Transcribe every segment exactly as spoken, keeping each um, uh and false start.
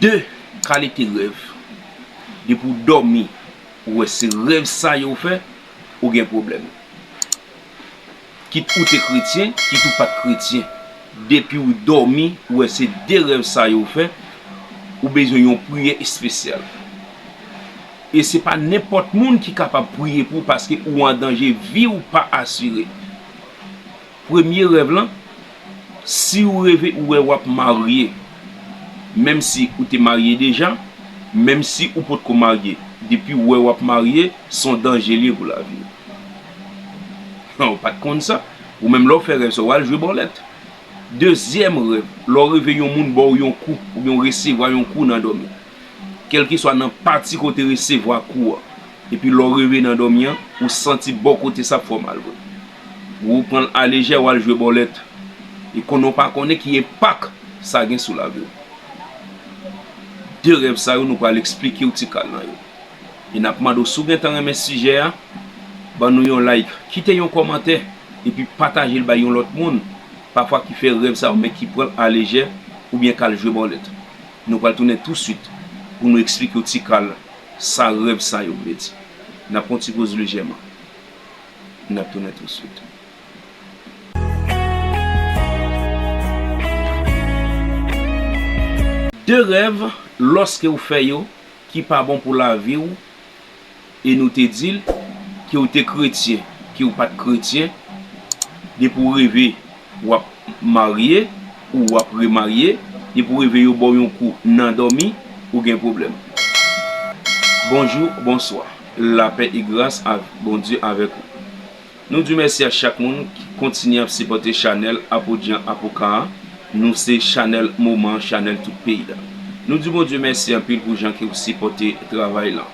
De kalite rèv. Depi w dòmi, ou wè se rèv sa yo w fè, ou gen pwoblèm. Kit ou te kretyen, kit ou pa t kretyen, depi w dòmi, ou wè se de rèv sa yo w fè, ou bezwen yon priyè espesyal. E se pa nenpòt moun ki kapab priye pou ou paske ou an danje, vi w pa asire. Premye rèv lan, si w reve ou wè w ap marye, menm si ou te marye deja, menm si ou potko marye, depi w wè w ap marye, se yon danje l ye pou lavi w. Ou pa t konn sa. Ou menm lè w fè rèv sa, w al jwe bòlèt. Dezyèm rèv, lè w reve yon moun ba w yon kou, oubyen w resevwa yon kou nan dòmi. Kèlkeswa nan pati kote resevwa kou a. Epi lè w reve nan dòmi an, ou santi bò kote sa ap fè w mal vre. Ou pran l alejè, w al jwe bòlèt. E konnen w pa konnen ki enpak sa gen sou lavi w. De rèv sa yo, nou pral eksplike w ti kal nan yo. E n ap mande w, si w gentan renmen sijè a, ban nou yon like, kite yon kòmantè, epi pataje l bay yon lòt moun, pafwa ki fè rèv sa yo, men ki pran l alejè, oubyen k al jwe bòlèt. Nou pral tounen touswit pou nou eksplike w ti kal sa rèv sa yo vle di. N ap pran ti poz lejèman. N ap tounen touswit. De rèv, lòske w fè yo, ki pa bon pou lavi w, e nou te di l, ke w te kretyen, ke w pa t kretyen, depi w reve w ap marye, ou w ap remarye, depi w reve yo ba w yon kou nan dòmi, ou gen pwoblèm. Bonjou, bonswa. Lapè e gras a Bondye avèk ou. Nou di mèsi a chak moun ki kontinye ap sipòte chanèl Apo Djan Apo Ka a. Nou se chanèl moman, chanèl tout peyi la. Nou di Bondye mèsi anpil pou jan ke w sipòte travay lan.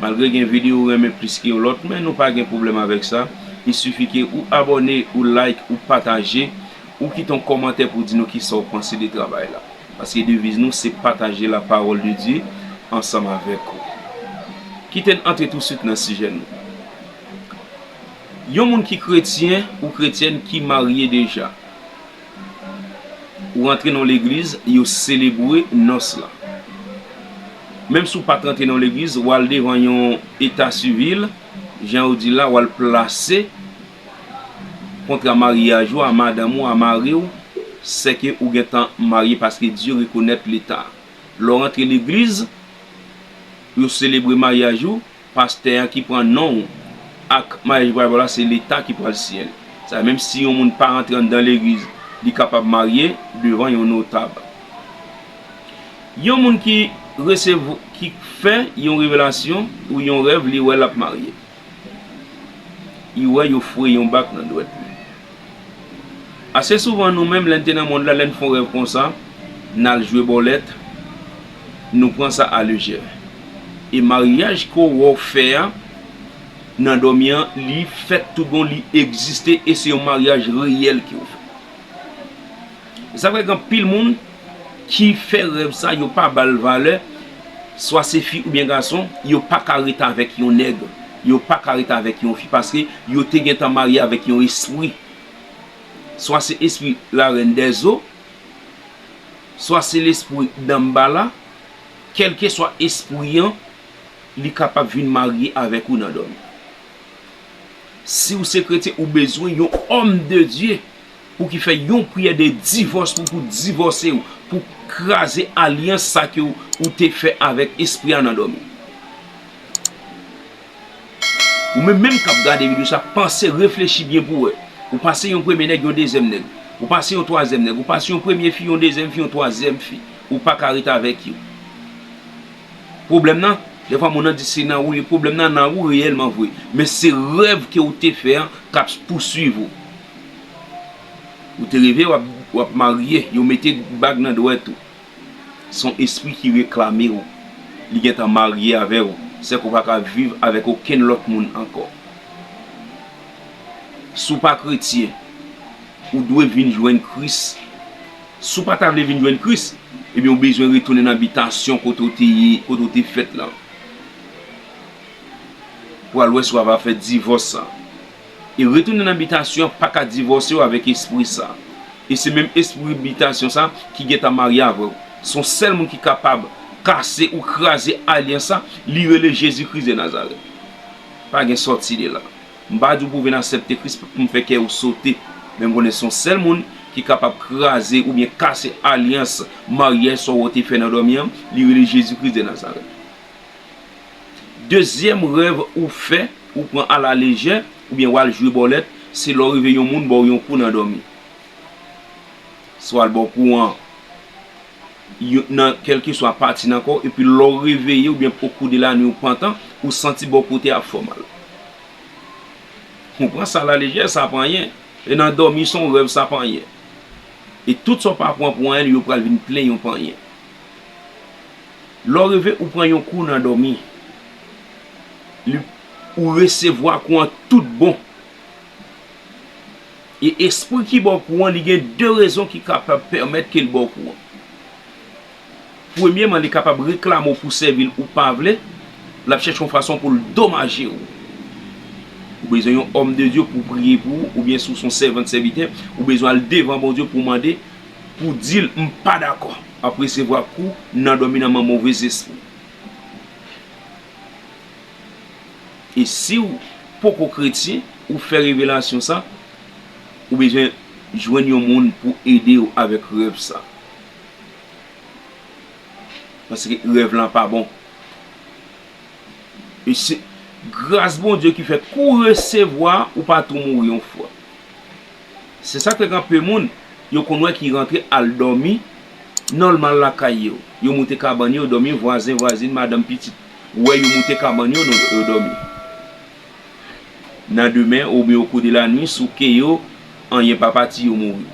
Malgre gen videyo ou renmen plis ke yon lòt, men nou pa gen pwoblèm avèk sa. Il sifi ke ou abòne, ou like, ou pataje, ou kite yon kòmantè pou di nou kisa w panse de travay la. Paske deviz nou se pataje la parole de Dieu ansanm avèk ou. Kite n antre touswit nan sijè nou. Yon moun ki kretyen ou kretyèn ki marye deja, ou rantre nan legliz, yo selebre nòs la. Menm si w pa t rantre nan legliz, w al devan yon eta sivil, jan yo di la, w al plase kontra maryaj ou a madanm ou, a mari w, sèke ou gentan marye paske Dye rekonèt leta. Lè w rantre legliz, yo selebre maryaj ou, pastè a ki pran non w ak maryaj ou pral ba w la, se leta ki pral siyen l. Sa, menm si yon moun pa rantre anndan legliz, li kapab marye devan yon notab. Yon moun ki resevw-, ki fè yon revelasyon ou yon rèv, li wè l ap marye. Li wè yo foure yon bag nan dwèt li. Ase souvan, nou menm, lè n te nan mond la, lè n fè yon rèv konsa, n al jwe bòlèt, nou pran sa alejè. E maryaj ke w wè w fè a, nan dòmi an, li fèt tout bon, li egziste, e se yon maryaj reyèl ke w fè. E sa fè gen anpil moun ki fè rèv sa, yo pa ba l valè, swa se fi oubyen gason, yo pa ka ret avèk yon nèg, yo pa ka ret avèk yon fi, paske yo te gentan marye avèk yon espri. Swa se espri la reine des eaux, swa se lespri Danmbala, kèlkeswa espri an, li kapab vin marye avèk ou nan dòmi. Si w se kretyen, ou bezwen yon homme de Dieu pou ki fè yon priyè de divòs pou, pou divòse w, pou kraze alyans sa ke w, ou te fè avèk espri a nan dòmi. Ou menm, menm k ap gade videyo sa, panse, reflechi byen pou w wè. Ou pase yon premye nèg, yon dezyèm nèg. Ou pase yon twazyèm nèg. Ou pase yon premye fi, yon dezyèm fi, yon twazyèm fi. Ou pa ka ret avèk yo. Pwoblèm nan, dèfwa moun nan di se nan ou li ye, pwoblèm nan nan ou reyèlman vre. Men se rèv ke w te fè an k ap pouswiv ou. Ou te reve w ap, w ap marye, yo mete bag nan dwèt ou. Se yon espri ki reklame w. Li gentan marye avè w. Sèke w pa ka viv avèk okenn lòt moun ankò. Si w pa kretyen, ou dwe vin jwenn Kris. Si w pa ta vle vin jwenn Kris, ebyen, ou bezwen retounen nan bitasyon kote w te ye, kote w te fèt lan. Pou al wè si w ava fè divòs sa. E retounen nan bitasyon an pa ka divòse w avèk espri sa. E se menm espri bitasyon sa ki gentan marye avè w. Se yon sèl moun ki kapab kase ou kraze alyans sa, li rele Jezi Kris de Nazarèt. Pa gen sòti de la. M pa di w pou w vin aksepte Kris pou m fè kè w sote. Men m konnen se yon sèl moun ki kapab kraze oubyen kase alyans maryaj sa w te fè nan dòmi an, li rele Jezi Kris de Nazarèt. Dezyèm rèv ou fè, ou pran alalejè, oubyen w al jwe bòlèt, se lè w reve yon moun ba w yon kou nan dòmi. Swa l ba w kou an yo- nan kèlkeswa pati nan kò w, epi lè w reveye oubyen o kou de lanwi ou pantan, ou santi bò kote a ap fè w mal. Ou pran sa alalejè, sa pa anyen. E nan dòmi, se yon rèv, sa pa anyen. E tout sa w pa pran pou anyen, yo pral vin plen yon pa anyen. Lè w reve ou pran yon kou nan dòmi, li, ou resevwa kou an tout bon. E espri ki ba w kou an, li gen de rezon ki kapab pèmèt ke l ba w kou an. Premyèman, li kapab reklame w pou sèvi l ou pa vle, l ap chèche yon fason pou l domaje w. Ou bezwen yon òm de Dye pou priye pou ou, oubyen si w se yon sèvant, sèvitè, ou bezwen al devan Bondye pou mande, pou di l, "M pa dakò ap resevwa kou nan dòmi nan men move espri." E si w poko kretyen, ou fè revelasyon sa, ou bezwen jwenn yon moun pou ede w avèk rèv sa. Paske rèv lan pa bon. E se gras Bondye ki fè kou resevwa, ou pa tou mouri yon fwa. Se sa k fè gen anpil moun, yo konn wè ki rantre al dòmi nòmal lakay yo. Yo moute kabann yo, dòmi, vwazen, vwazin, madanm, pitit wè yo moute kabann yo, yo dòmi. Nan demen, oubyen o kou de lanwi, sou ke yo, anyen pa pati, yo mouri.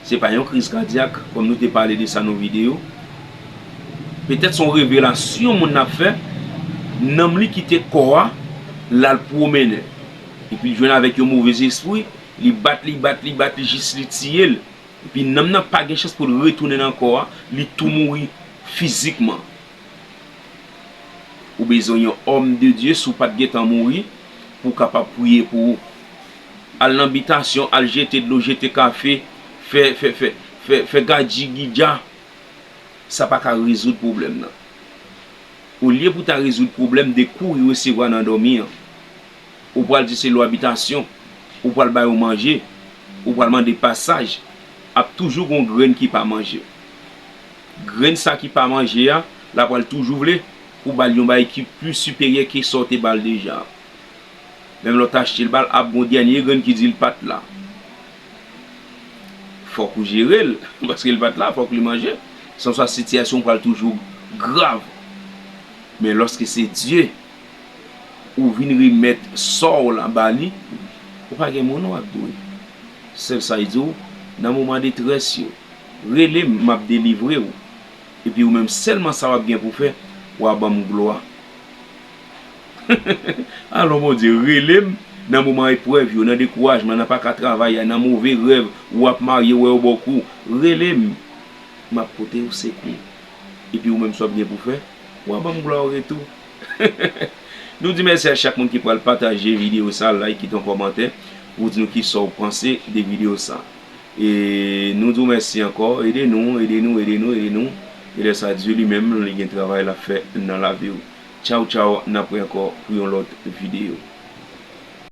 Se pa yon kriz kadyak, kòm nou te pale de sa nan videyo. Petèt se yon revelasyon moun nan ap fè, nanm li kite kò a, l al pwomennen. Epi l jwenn avèk yon move espri, li bat, li bat, li bat, li jis li tiye l. Epi nanm nan pa gen chans pou l retounen nan kò a, li tou mouri fizikman. Ou bezwen yon òm de Dye, si w pa t gentan mouri, pou w kapab priye pou ou. Al nan bitasyon, al jete dlo, jete kafe, fè, fè, fè, fè, fè gadjigidja. Sa pa ka rezoud pwoblèm nan. Olye pou w ta rezoud pwoblèm de kou ou resevwa nan dòmi an, ou pral di se lwa bitasyon, ou pral ba yo manje, ou pral mande pasaj, ap toujou gon grenn ki pa manje. Grenn sa ki pa manje a, l ap pral toujou vle pou ba l yon bagay ki pli siperyè ke sa w te ba l deja. Menm lè w t achte l ba l, ap gon dènye grenn ki di l pa t la. Fòk ou jere l, paske l pa t la, fòk li manje. San sa, sitiyasyon pral toujou grav. Men lòske se Dye, ou vin remèt sa w la ba li, ou pa gen mo non ak dwe. Sèl sa l di w, nan moman detrès yo, rele m, m ap delivre w. Epi ou menm sèlman sa w ap gen pou fè, w a ban m glwa. Alò Bondye, rele m nan moman eprèv yo, nan dekourajman, nan pa ka travay la, nan move rèv, w ap marye, wè yo ba w kou. Rele m, m ap pote w sekou. Epi ou menm sa w ap gen pou fè, w a ban m glwa an retou. Nou di mèsi a chak moun ki pral pataje videyo sa, like, kite yon kòmantè pou di nou kisa w panse de videyo sa. E nou di w mèsi ankò. Ede nou, ede nou, ede nou, ede nou. E lè sa, Dye li menm, li gen travay l ap fè nan lavi w. Tchaw, tchaw, n ap wè ankò pou yon lòt videyo.